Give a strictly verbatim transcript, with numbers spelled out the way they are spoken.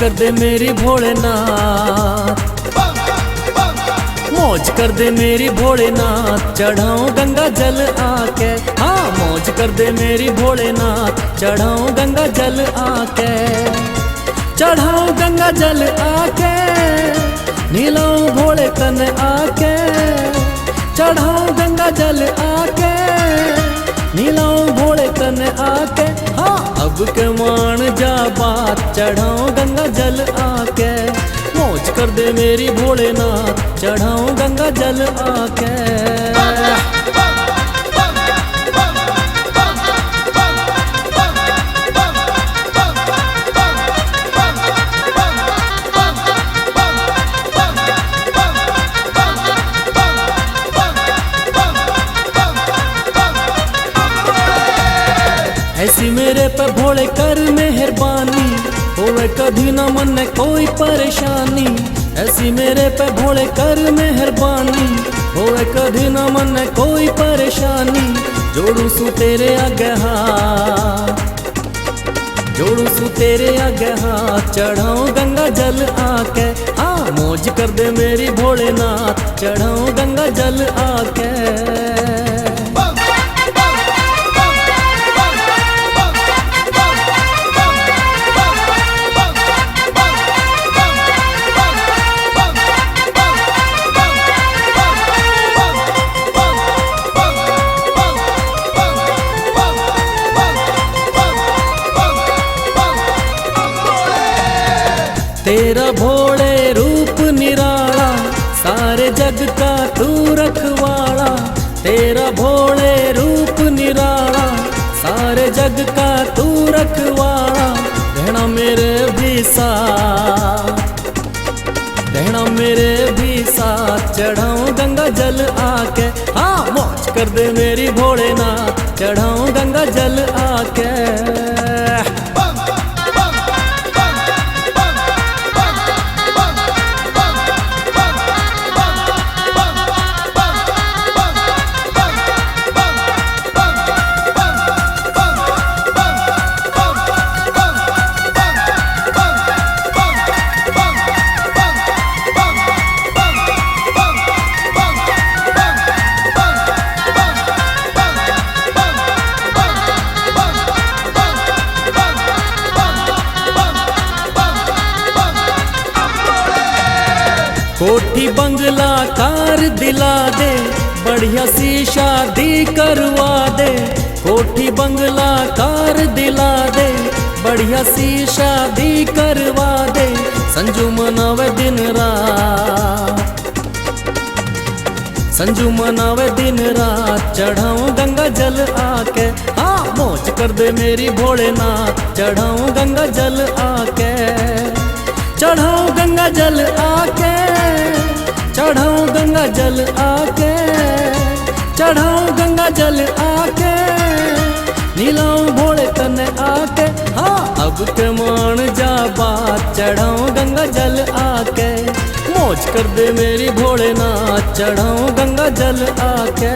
कर दे मेरी भोलेनाथ, मौज कर दे मेरी भोलेनाथ, चढ़ाऊं गंगा जल आके। हाँ, मौज कर दे मेरी भोलेनाथ, चढ़ाऊं गंगा जल आके। चढ़ाऊं गंगा जल आके, न्हिलाऊं भोले तन आके। चढ़ाऊं गंगा जल आके, न्हिलाऊं भोले तन आके। हाँ, अब के मान जा बात, चढ़ाऊं गंगा जल आके। मौज कर दे मेरी भोलेनाथ, चढ़ाऊं गंगा जल आके। ऐसी मेरे पे भोले कर मेहरबानी, होवे कभी ना मन कोई परेशानी। ऐसी मेरे पे भोले कर मेहरबानी, होवे कभी ना मन कोई परेशानी। जोड़ू सू तेरे आगे हाथ, जोड़ू सू तेरे आगे हाथ, चढ़ाऊं गंगा जल आके। हाँ, मौज कर दे मेरी भोलेनाथ, चढ़ाऊं गंगा जल आके। तेरा भोले रूप निराला, सारे जग का तू रखवाला। तेरा भोले रूप निराला, सारे जग का तू रखवाला। रहना मेरे भी साथ, रहना मेरे भी साथ, चढ़ाऊं गंगा जल आके। हाँ, मौज कर दे मेरी भोलेनाथ, चढ़ाऊं गंगा जल आके। कोठी बंगला कार दिला दे, बढ़िया सी शादी करवा दे। कोठी बंगला कार दिला दे, बढ़िया सी शादी करवा दे। संजू मनावे दिन रात, संजू मनावे दिन रात, चढ़ाऊं गंगा जल आके। हाँ, मौज कर दे मेरी भोलेनाथ, चढ़ाऊं गंगा जल आके। चढ़ाऊं गंगा जल आके, चढ़ाऊं गंगा जल आके, चढ़ाऊं गंगा जल आके, न्हिलाऊं भोले तने आके। हाँ, अब के मान जा बात, चढ़ाऊं गंगा जल आके। मौज कर दे मेरी भोलेनाथ, चढ़ाऊं गंगा जल आके।